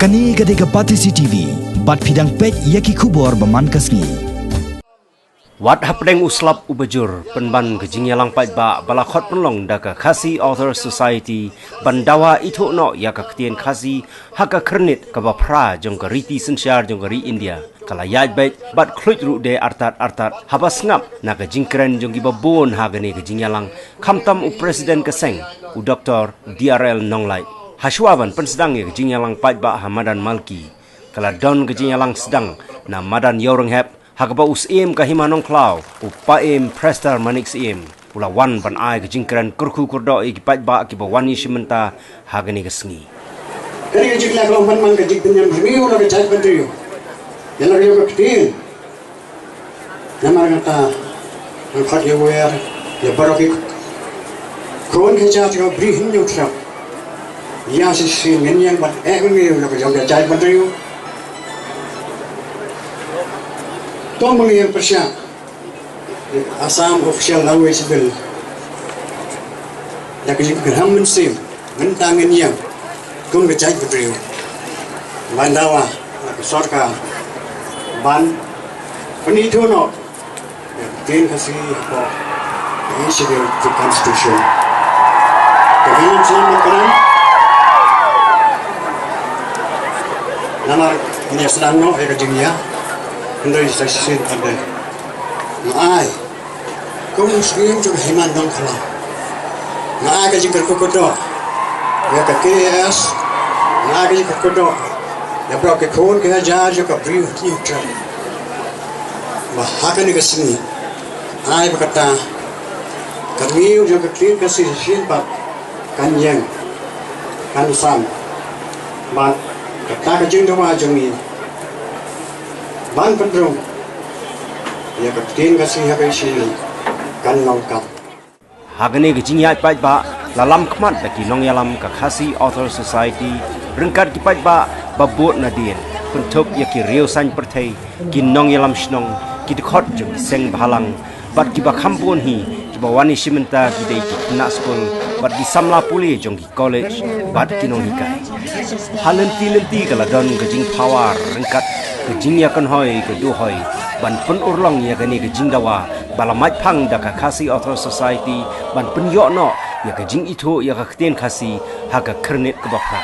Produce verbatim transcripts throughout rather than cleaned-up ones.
Kane ka dei ka Batesi T V, bad phi dang peit ïa ki khubor ba man ka sngi. Wat hapdeng u slap uba jur, pynban ka jingïalang paidbah ba la khot pynlong da ka Khasi Authors Society ban dawa ithuh noh ïa ka ktien Khasi ha ka khyrnit kaba phra jong ka riti synshar jong ka ri India, ka la ïaid beit bad khluit ruh de artat artat haba sngap na ka jingkren jong kiba bun ha kane ka jingïalang, khamtam u President ka seng, u Doktor D R L Nonglait. Hashwa ban pynsdang ïa ka jingïalang paidbah ha madan Malki, ka la don ka jingïalang sdang na madan Ïawrynghep, ha kaba u Syiem ka Hima Nongkhlaw, u Paiem Prester Manik Syiem, u la wan ban ai ka jingkren kyrkhu kyrdoh ïa ki paidbah kiba wan ïashim bynta ha kane ka sngi. Kane ka jingleh ka long ban man ka jingpynïam rngiew na ka jaitbynriew ïa la ka ïoh ka ktien. Namar kata, ngan khot ïa wer ïa baroh ki khun ki jait jong ka Bri Hynñiewtrep. Ïa shisien ngin ïeng bad eh rngiew na ka jong ka jaitbynriew. To ngin ïeng pyrshah Assam Official Language Bill. Da ka jingkyrham mynsiem, mynta ngin ïeng kum ka jaitbynriew ban dawa na ka sorkar ban pynithuh noh ïa ka ktien Khasi hapoh ka Schedule of the Constitution. Ka Vision Summit ka dang namar ngin ïa sdang noh ïa ka jingïa. Hynrei sa shisien pat de nga ai kum u Syiem jong ka Hima Nongkhlaw, nga ai ka jingkyrkhu kyrdoh ïa ka K A S, nga ai ka jingkyrkhu kyrdoh ïa baroh ki khun ki hajar jong ka Bri Hynñiewtrep. Ba ha kane ka sngi, ai ba kata ka rngiew jong ka ktien Khasi shisien pat kan ïeng, kan sam. Bad kata ka jingdawa jong ngi ban pynrung ïa ka ktien Khasi ha ka shisien kan long kam. Ha kane ka jingïaid paidbah, la lam khmat da ki nongïalam ka Khasi Author Society, ryngkat ki paidbah ba bud nadien, kynthup ïa ki riew saiñ pyrthei, ki nongïalam shnong, ki dkhot jong ki seng bhalang, bad kiba kham bun hi, kiba wan ïashim bynta ki dei ki khynnah skul, bad ki samla pule jong ki college, bad ki nonghikai. Ha lynti lynti ka la don ka jingphawar ryngkat ka jingïakynhoi ka duhoi ban pynurlong ïa kane ka jingdawa ba la mait phang da ka Khasi Author Society ban pynïoh noh ïa ka jingithuh ïa ka ktien Khasi ha ka khyrnit kaba phra.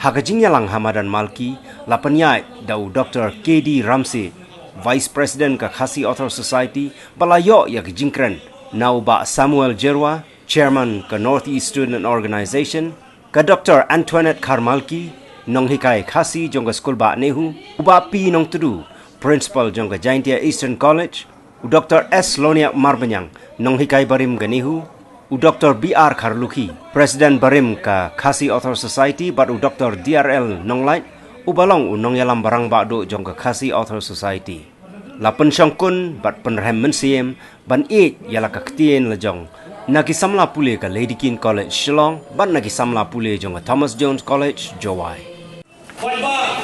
Ha ka jingïalang ha madan Malki, la pynïaid da u Doctor K D Ramsey, Vice President ka Khasi Author Society, ba la ïoh ïa ka jingkren na u Bah Samuel Jyrwa, Chairman ka North East Student Organization, ka Doctor Antoinette Kharmalki, nonghikai Khasi jong ka Skulbah NEHU, u Bah P Nongtdu, Principal jong ka Jaintia Eastern College, u Doctor S Loniak Marbaniang, nonghikai barim ka NEHU, u Doctor B R Kharlukhi, President barim ka Khasi Author Society, bad u Doctor D R L Nonglait, uba long u nongïalam rangbah duh jong ka Khasi Author Society. La pynshongkun bad pynrhem mynsiem ban ïeit ïa la ka ktien la jong na ki samla pule ka Lady Kin College Shillong bad na ki samla pule jong ka Thomas Jones College Jowai. Paidbah,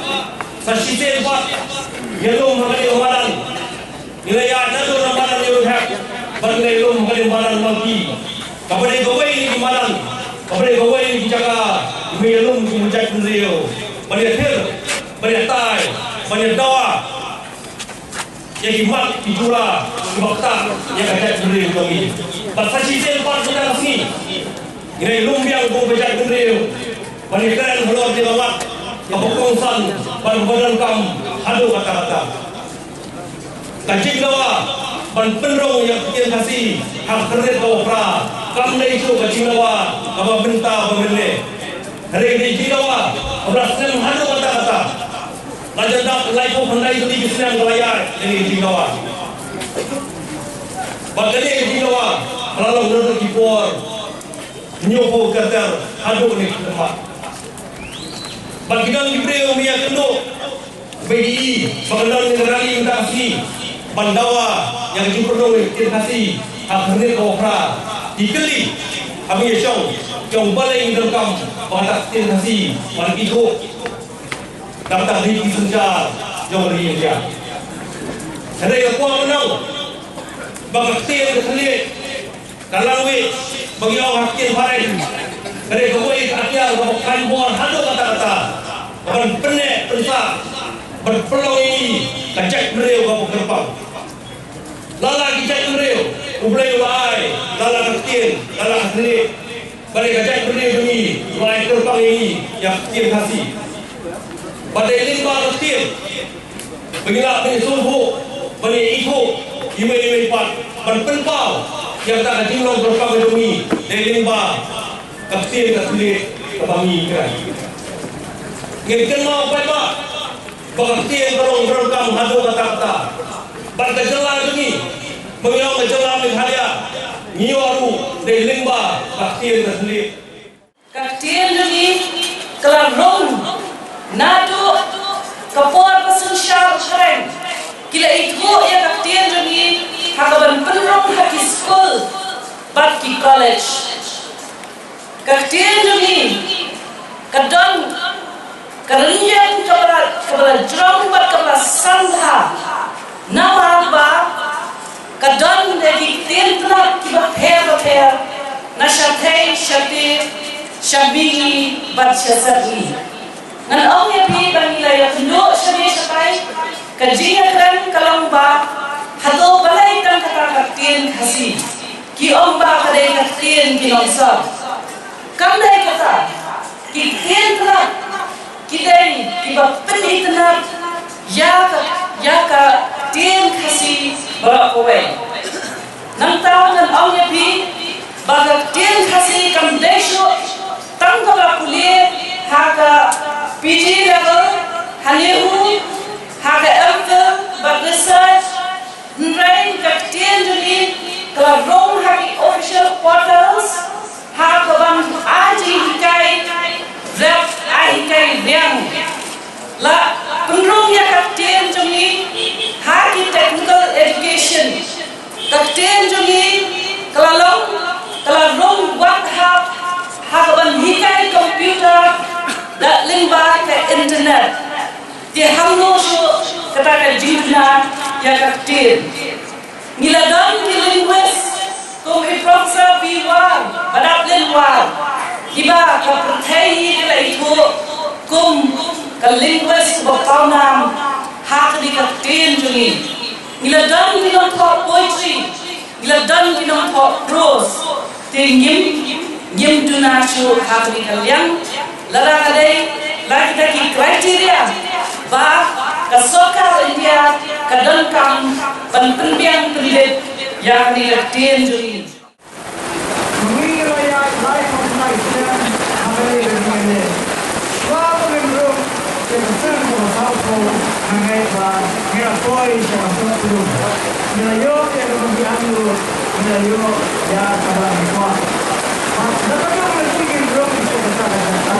sa shisien pat, ngi ïalum ha kane ka madan. Ngi la ïaid naduh na madan Ïewrynghep bad ngi la ïalum ha kane ka madan Malki, kaba dei kawei na ki madan, kaba dei kawei na ki jaka kiba ïalum ki jaitbynriew ban ïathir, ban ïatai, ban ïadawa ïa ki mat ki jura kiba ktah ïa ka jaitbynriew jong ngi. Bad sa shisien pat mynta ka sngi, ngi la ïalum biang kum ka jaitbynriew ban ïakren halor kata ka mat kaba kongsan bad kaba donkam haduh katta katta. Ka jingdawa ban pynrung ïa ka ktien Khasi ha ka khyrnit kaba phra kam dei shuh ka jingdawa kaba mynta ba mynne. Hynrei ka dei jingdawa kaba la snem haduh katta katta. La jan dap laiphew khyndai tylli ki snem ka la ïaid ïa kane ka jingdawa. Bad kane ka jingdawa ka la long naduh ki por hynñiewphew ter ter haduh kane ka khmat. Bad ki don ki briew ba ïakynduh, ba ki i ba ka don ka rali mynta ka sngi ban dawa ïa ka jingpynrung ïa ka ktien Khasi ha ka khyrnit kaba phra. Ki kylli ha ba ïashong, ki ong balei ngi donkam ba kata ka ktien Khasi ban ithuh da kata ka riti synshar jong ka ri India. Hynrei nga kwah ban ong ba ka ktien ka thylliej, ka language ba ngi ong ha ka ktien phareng, ka dei kawei ka atiar kaba khlaiñ bor haduh katta katta ban pynneh pynsah, ban pynlong ïa ngi ka jaitbynriew kaba kyrpang. Lada ki jaitbynriew U Blei u la ai, lada ka ktien, lada ka thylliej, ba dei ka jaitbynriew jong ngi u la ai kyrpang ïa ngi ïa ka ktien Khasi. Ba dei lyngba ka ktien ba ngi lah ban ïasngewthuh, ban ïaithuh ïa mei ïa mei pat, ban pynpaw ïa kata ka jinglong kyrpang jong ngi, dei lyngba ka ktien ka thylliej kaba ngi kren. Ngin kynmaw paidbah ba ka ktien ka long kaba donkam haduh katta katta. Bad ka jylla jong ngi, ba ngi ong ka jylla Meghalaya, ngi ïoh ruh dei lyngba ka ktien ka thylliej. Ka ktien jong ngi ka la rung naduh ka por ba synshar phareng ki la ithuh ïa ka ktien jong ngi ha kaban pynrung ha ki skul bad ki college. Ka ktien jong ngi ka don ka rynïeng kaba la, kaba la jrong bad kaba la san bha. Namar ba ka don da ki ktien tnat kiba pher bapher na shatei shatei, sha mihngi bad sha sepngi. Ngan ong ïa phi ba ngi la ïakynduh sha mihngi shatai, ka jingïakren ka long ba hato balei tang kata ka ktien Khasi. Ki ong ba ka dei ka ktien ki nongsor. Kam dei kata, ki ktien tnat ki dei kiba pynitynnad ïa ka, ïa ka ktien Khasi baroh kawei. Nangta ngan ong ïa phi ba ka ktien Khasi kam dei shuh tang kaba pule ha ka P G level, ha NEHU, ha ka M.Phil bad research. Hynrei ka ktien jong ngi ka la rung ha ki official portals, ha kaban ai jinghikai rep, ai hikai riang. La pynrung ïa ka ktien jong ngi ha ki technical education. Ka ktien jong ngi ka la long, ka la rung wat ha, ha kaban hikai computer da lyngba ka internet. Te hangno shuh kata ka jingduna ïa ka ktien. Ngi la don ki linguist kum i Professor P War, Badap Lin War, kiba ka pyrthei ka la ithuh kum ka linguist ba pawnam ha kane ka ktien jong ngi. Ngi la don ki nongthoh poetry, ngi la don ki nongthoh prose, te ngim, ngim duna shuh ha kane ka liang, lada ka dei La kita ki criteria ba ka sorkar India ka donkam ban pynbiang pynbeit ïa kane ka ktien jong ngi. Ngi la ïaid lai phew khyndai snem ha kane ka jingïaleh. Shuwa ba ngin rung sha ka snem kaba sawphew, nga ngeit ba ngi la poi sha ka sawphew. Ngi la ïoh ïa kaba ngi angnud, ngi la ïoh ïa kaba ngi kwah. Bad na ka liang ka jong ngi rung sha kata ka jaka,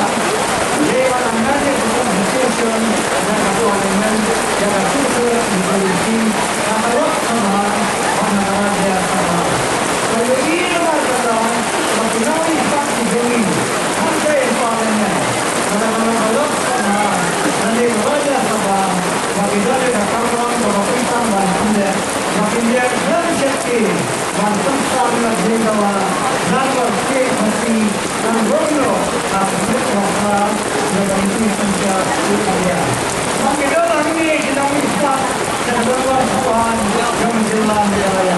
lei ba la ngan ïa ka conversation, ïa ka parliament, ïa ka two thirds majority, na ka lok sabha bad na ka rajya sabha. Ba ïohi namar kata ba ki nongmihkhmat ki jong ngi, hangtei ha parliament, lada ka long ka lok sabha lane ka rajya sabha, ba ki don ïa ka kamram kaba kyntang ban pyndep, ba kin ïa khlem shet ki ban pyntang na jingdawa, na ka state Khasi, ngan rung noh ha ka state Khasi, na ka Committee Synshar Meghalaya. Ba ki don hangne ki nongmihkhmat, na ka Lok Sabha jong ka jylla Meghalaya.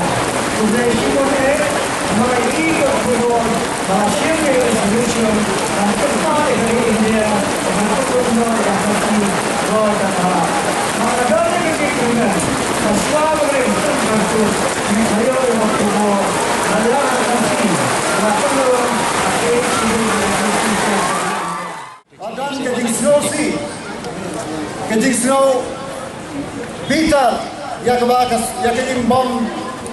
Khublei shibun eh, namar ïa ka khubor ba la shim ïa ka resolution ban pynpaw ïa ka ri India ban pynpaw ïa ka Khasi roi ka Khara. Ba ka don ïa ka agreement ba shuwa ba ngin sdang ban suk, ngin sa ïoh ïa ka khubor ba la ïa ka Khasi la pynlong ha ka Eighth Schedule. Ba don ka jingsngewsih, ka jingsngew bitar ïa kaba ka, ïa ka jingbym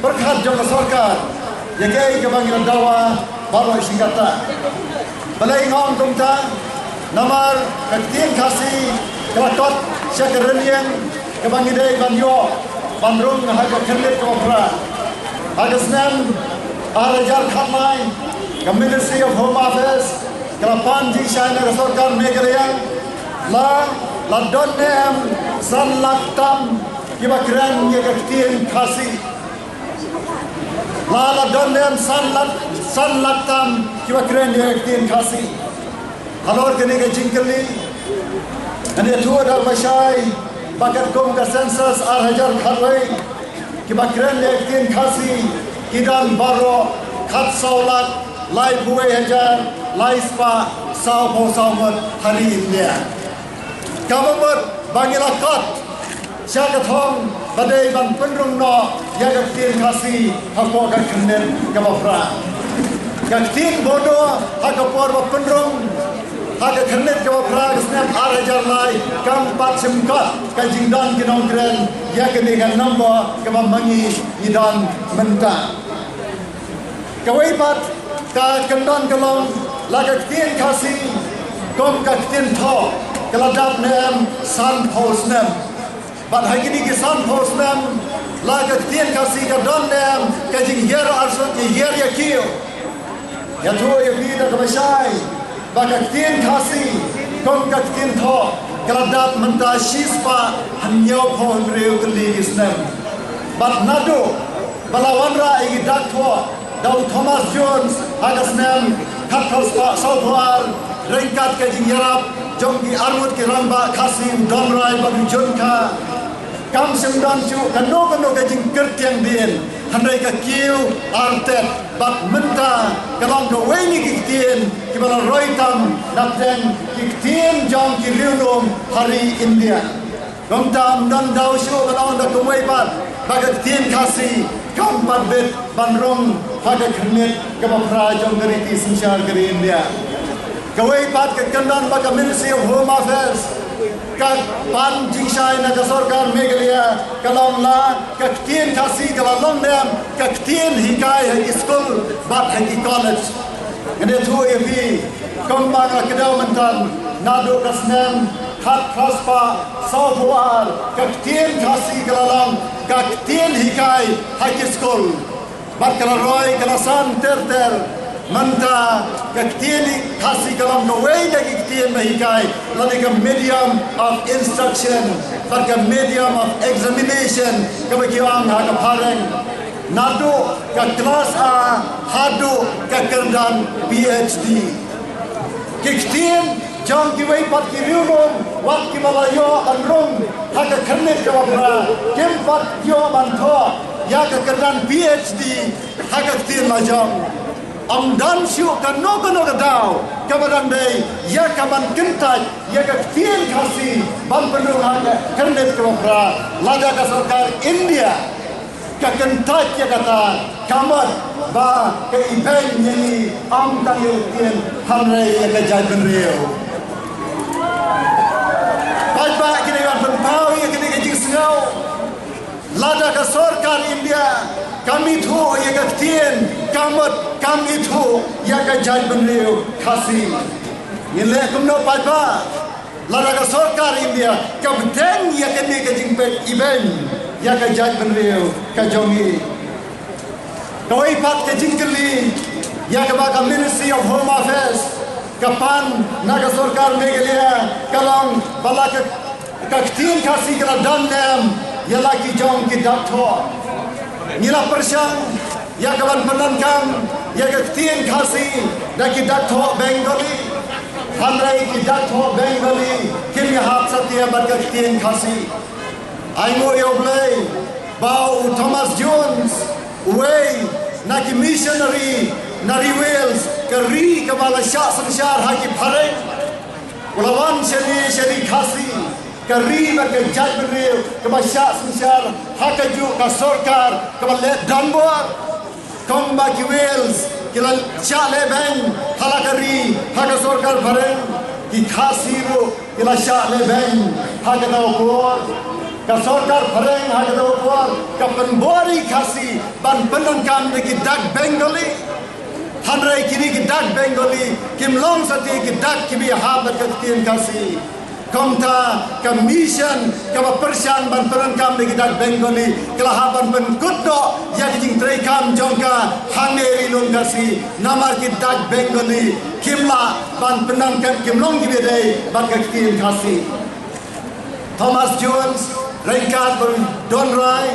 pyrkhat jong ka sorkar ïa kaei kaba ngi la dawa baroh shi katta. Balei nga ong kumta? Namar ka ktien Khasi ka la kot sha ka rynïeng kaba ngi dei ban ïoh ban rung ha ka khyrnit kaba phra. Ha ka snem ar hajar khatlai, ka Ministry of Home Affairs ka la pan jingshai na ka sorkar Meghalaya, la, la don ne em san lak tam kiba kren ïa ka ktien Khasi. La, la don ne em san lak, san lak tam kiba kren ïa ka ktien Khasi. Halor kane ka jingkylli, ngan ïathuh da kaba shai ba katkum ka census ar hajar khatwei, kiba kren ïa ka ktien Khasi ki don baroh khatsaw lak laiphew wei hajar lai spah sawphew saw ngut ha ri India. Kaba mut ba ngi la kot sha ka thong ba dei ban pynrung noh ïa ka ktien Khasi hapoh ka khyrnit kaba phra. Ka ktien Bodo ha ka por ba pynrung ha ka khyrnit kaba phra ka snem ar hajar lai kam pat shym kot ka jingdon ki nongkren ïa kane ka number kaba ma ngi ngi don mynta. Kawei pat ka kyndon ka long la ka ktien Khasi kum ka ktien thoh ka la dap ne em sanphew snem. Bad ha kine ki sanphew snem la ka ktien Khasi ka don ne em ka jinghiar arsut, jinghiar ïa kiew. Ïathuh ïa phi da kaba shai ba ka ktien Khasi kum ka ktien thoh ka la dap mynta shispah hynñiewphew hynriew tylli ki snem. Bad naduh ba la wanrah ïa ki dak thoh da u Thomas Jones ha ka snem khatphewspah sawphew ar ryngkat ka jingïarap jong ki arngut ki rangbah Khasi, u Donrai bad u Junkha. Kam shym don shuh kano kano ka jingkyrtiang dien, hynrei ka kiew artet bad mynta ka long kawei na ki ktien kiba la roi tam na pdeng ki ktien jong ki riewlum ha ri India. Kumta ym don daw shuh ban ong da kumwei pat ba ka ktien Khasi kam pat bit ban rung ha ka khyrnit kaba phra jong ka riti synshar ka ri India. Kawei pat ka kyndon ba ka Ministry of Home Affairs ka pan jingshai na ka sorkar Meghalaya ka long la ka ktien Khasi ka la long ne em ka ktien hikai ha ki skul bad ha ki college. Ngan ïathuh ïa phi kumba nga kdew mynta, naduh ka snem khatphewspah sawphew ar ka ktien Khasi ka la long ka ktien hikai ha ki skul. Bad ka la roi ka la san ter ter. Mynta ka ktien Khasi ka long kawei na ki ktien ba hikai lane ka medium of instruction bad ka medium of examination kaba ki ong ha ka phareng. Naduh ka klas A haduh ka kyrdan PhD. Ki ktien jong kiwei pat ki riewlum wat kiba la ïoh ban rung ha ka khyrnit kaba phra kim pat ïoh ban thoh ïa ka kyrdan PhD ha ka ktien la jong. Ym don shuh kano kano ka daw kaba dang dei ïa ka ban kyntait ïa ka ktien Khasi ban pynrung ha ka khyrnit kaba phra lada ka sorkar India ka kyntait ïa kata, ka mut ba ka Iban ïa ngi ym tang ïa ka ktien hynrei ïa ka jaitbynriew. Paidbah, kine ban pynpaw ïa kine ka jingsngew. Lada ka sorkar India kam ithuh ïa ka ktien, ka mut kam ithuh ïa ka jaitbynriew Khasi. Ngin leh kumno paidbah? Lada ka sorkar India ka bteng ïa kane ka jingpeit Iban ïa ka jaitbynriew ka jong ngi. Kawei pat ka jingkylli ïa kaba ka Ministry of Home Affairs ka pan na ka sorkar Meghalaya ka long ba la ka, ka ktien Khasi ka la don ne em ïa la ki jong ki dak thoh. Ngi la pyrshang ïa ka ban pyndonkam ïa ka ktien Khasi da ki dak thoh Bengali. Hynrei ki dak thoh Bengali kim ïahap satia bad ka ktien Khasi. Ai nguh ïa U Blei ba u Thomas Jones, uwei na ki missionary na ri Wales, ka ri kaba la shah synshar ha ki phareng, u la wan shane sha ri Khasi, ka ri bad ka jaitbynriew kaba shah synshar ha kajuh ka sorkar kaba leh donbor. Kumba ki Wales ki la shah lehbeiñ ha la ka ri ha ka sorkar phareng, ki Khasi ruh ki la shah lehbeiñ ha kata ka por. Ka sorkar phareng ha kata ka por ka pynbor ïa ki Khasi ban pyndonkam da ki dak Bengali. Hynrei kine ki dak Bengali kim long satia ki dak kiba ïahap bad ka ktien Khasi. Kumta ka mission kaba pyrshang ban pyndonkam da ki dak Bengali ka la hap ban pynkut noh ïa ki jingtreikam jong ka hangne ha Ri Lum Khasi, namar ki dak Bengali kim lah ban pyndonkam, kim long kiba dei bad ka ktien Khasi. Thomas Jones ryngkat bad u Donroy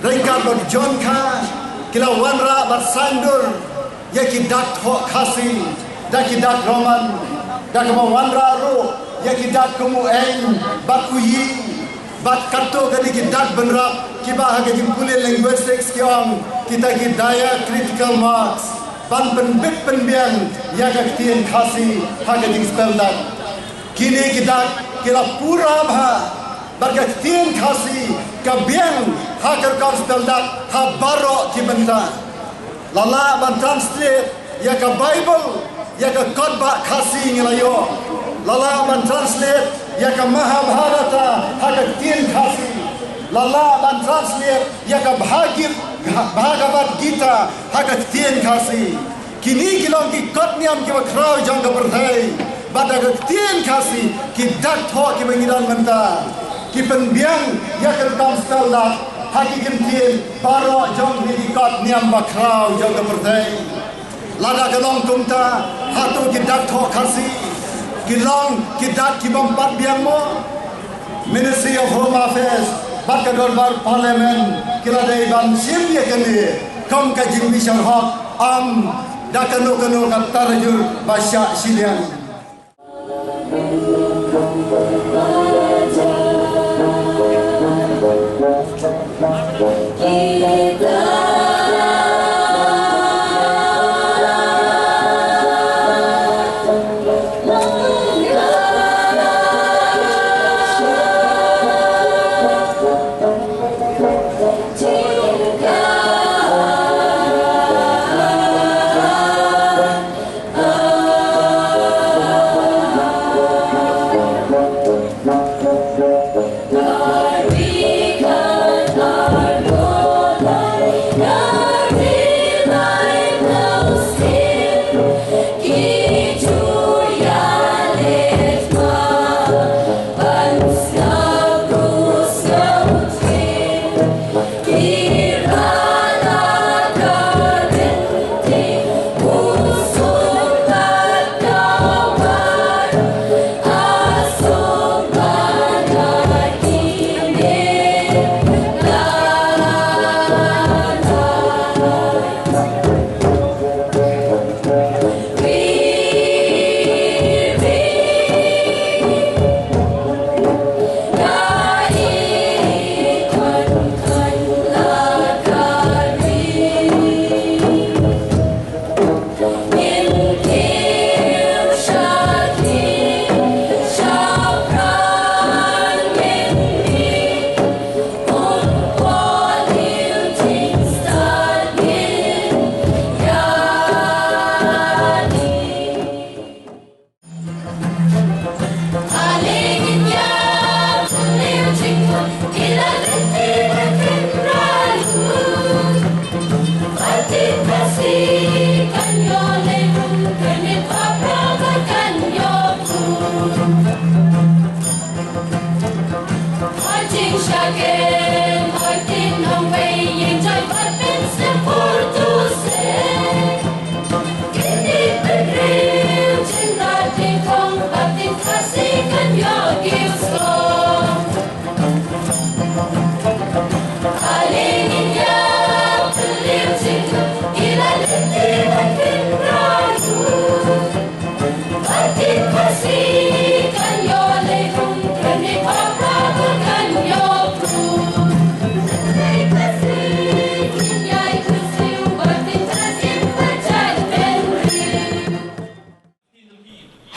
ryngkat bad u John Kha ki la wanrah bad saiñdur ïa ki dak thoh Khasi da ki dak Roman, da kaba wanrah ruh ïa ki dak kum u eng bad u yi bad katto katne ki dak bynrap kiba ha ka jingpule linguistics ki ong kita ki diacritical marks, ban pynbit pynbiang ïa ka ktien Khasi ha ka jingspell dak. Kine ki dak ki la pura bha bad ka ktien Khasi ka biang ha ka rukom spell dak ha baroh ki bynta. La lah ban translate ïa ka Baibl ïa ka kot ba Khasi ngi la ïoh. La lah ban translate ïa ka Mahabharata ha ka ktien Khasi. La lah ban translate ïa ka Bhagid-, Bhagavad Gita ha ka ktien Khasi. Kine ki long ki kot niam kiba khraw jong ka pyrthei. Bad da ka ktien Khasi ki dak thoh kiba ngi don mynta ki pynbiang ïa ka rukom spell dak ha ki kyntien baroh jong kine ki kot niam ba khraw jong ka pyrthei. Lada ka long kumta, hato ki dak thoh Khasi ki long ki dak kibym pat biang mo? Ministry of Home Affairs bad ka dorbar Parliament ki la dei ban shim ïa kane kum ka jingbishar hok, ym da kano kano ka tarajur ba shah shiliang.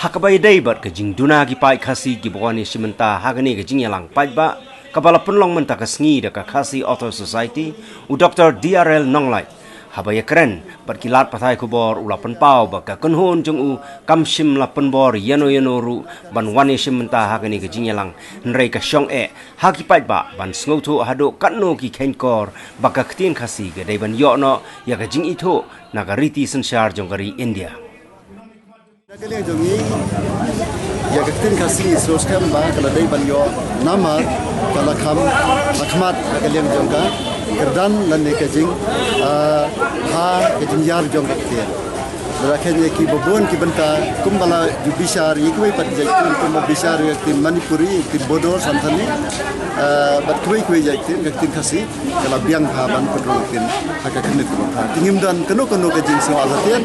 Ha kaba ïadei bad ka jingduna ki paid Khasi kiba wan ïashim bynta ha kane ka jingïalang paidbah kaba la pynlong mynta ka sngi da ka Khasi Author Society, u Doctor D R L Nonglait, haba ïakren bad ki lad pathai khubor, u la pynpaw ba ka kynhun jong u kam shym la pynbor ïano ïano ruh ban wan ïashim bynta ha kane ka jingïalang, hynrei ka shong eh ha ki paidbah ban sngewthuh haduh katno ki kheiñkor ba ka ktien Khasi ka dei ban ïoh noh ïa ka jingithuh na ka riti synshar jong ka ri India. Na ka liang jong ngi, ïa ka ktien Khasi ngi sngewskhem ba ka la dei ban ïoh namar ka la kham, la khmat ha ka liang jong ka kyrdan lane ka jing, ah, ha ka jingïar jong ka ktien. Lada kheiñ ïa kiba bun ki bynta kumba la ju bishar ïa kiwei pat ki jait ktien, kumba bishar ïa ka ktien Manipuri, ïa ka ktien Bodo, Santali, ah, bad kiwei kiwei jait ktien, ka ktien Khasi ka la biang bha ban pynrung ktien ha ka khyrnit kaba bha. Te ngim don kano kano ka jingsngew artatien,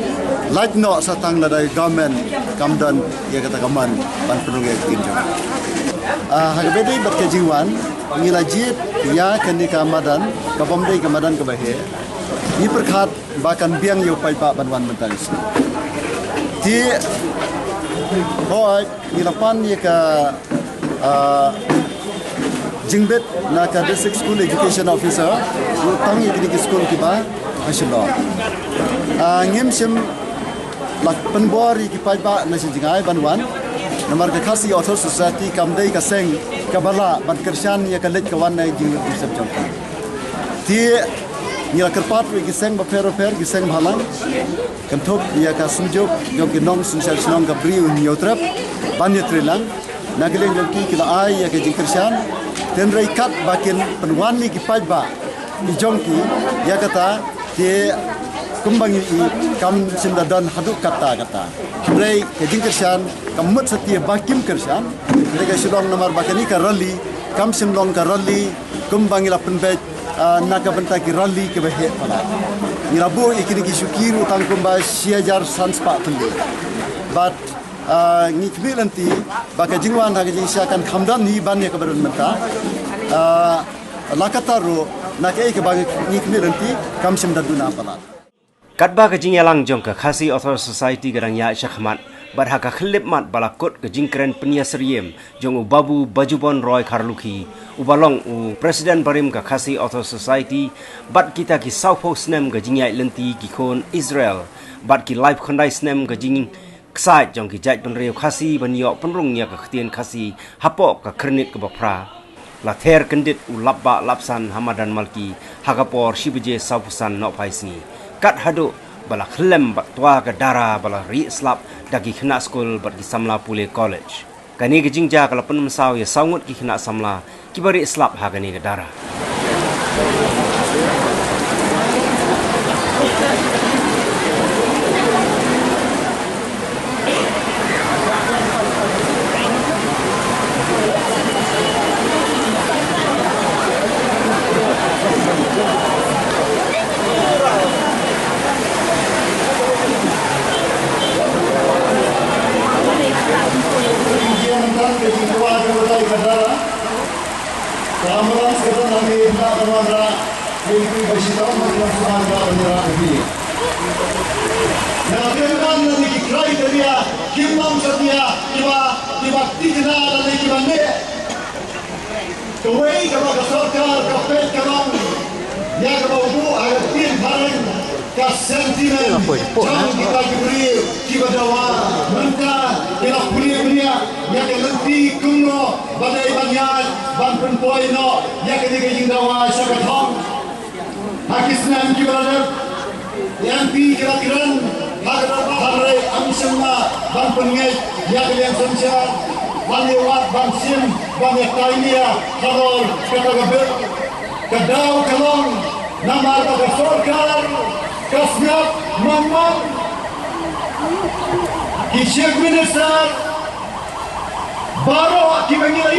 lait noh sa tang lada ka government kam don ïa kata ka mon ban pynrung ïa ka ktien jong. Ah, ha kaba ïadei bad ka jingwan, ngi la jied ïa kane ka madan, ka bym dei ka madan kaba heh. Ngi pyrkhat ba kan biang ïa u paidbah ban wan mynta ïa u. Te hooid, ngi la pan ïa ka, ah, jingbit na ka District School Education Officer, u tang ïa kine ki skul kiba ha Shillong. Ah, ngim shym la pynbor ïa ki paidbah na shi jngai ban wan. Namar ka Khasi Author Society kam dei ka seng kaba lah ban kyrshan ïa ka leit ka wan na ka jingïasyllok jong ka. Te ngi la kyrpad ruh ïa ki seng bapher bapher, ki seng bhalang, kynthup ïa ka symjuk jong ki nongsynshar shnong ka Bri u Hynñiewtrep ban ïatreilang. Na ka liang jong ki, ki la ai ïa ka jingkyrshan. Hynrei katba kin pynwan ïa ki paidbah ki jong ki ïa kata, te kumba ngi i, kam shym da don haduh katta katta. Hynrei ka jingkyrshan ka mut satia ba kim kyrshan. Hynrei ka Shillong namar ba kane ka rally kam shym long ka rally kumba ngi la pynbeit, ah, na ka bynta ki rally kiba heh palat. Ngi la buh ïa kine ki shuki ruh tang kumba shi hajar san spah tylli. Bad, ah, ngi khmih lynti ba ka jingwan ha ka jingshisha kan kham don hi ban ïa kaba don mynta. Ah, la katta ruh, na kaei kaba ngi khmih lynti kam shym da duna palat. Katba ka jingïalang jong ka Khasi Author Society ka dang ïaid shakhmat, bad ha ka khyllipmat ba la kut ka jingkren pynïasyriem jong u Babu Bajubon Roy Kharlukhi, uba long u President barim ka Khasi Author Society, bad kita ki sawphew snem ka jingïaid lynti ki khun Israel, bad ki laiphew khyndai snem ka jing ksaid jong ki jaitbynriew Khasi ban ïoh pynrung ïa ka ktien Khasi hapoh ka khyrnit kaba phra, la ther kyndit u lapbah lapsan ha madan Malki ha ka por shi baje sawphew san nohphai sngi. Kat haduh ba la khyllem bad twa ka dara ba la rieh slap da ki khynnah skul bad ki samla pule college. Kane ka jingjia ka la pynmynsaw ïa saw ngut ki khynnah samla kiba rieh slap ha kane ka dara. Ka ambulance ka don hangne, hynda ka wan rah, ïa kito ba shitom ha ki nongshong shnong ba ban ïarah ïa ki. Na ka bynta lane ki criteria kim long satia kiba, kiba thikna lane kiba neh. Kawei kaba ka sorkar ka peit ka long ïa kaba u buh ha ka ktien phareng ka sentiment jong kita ki briew kiba dawa. Mynta ki la pule bniah ïa ka lynti kumno ba dei ban ïaid ban pynpoi noh ïa kane ka jingdawa sha ka thong. Ha ki snem kiba la dep, Ïa phi ki la kren ha ka, hynrei ym shym la ban pynngeit ïa ka liang synshar, ban ïa wad, ban shim, ban ïa tai nia halor kata ka bill. Ka daw ka long namar ba ka sorkar ka sngap man man. Ki chief minister baroh kiba ngi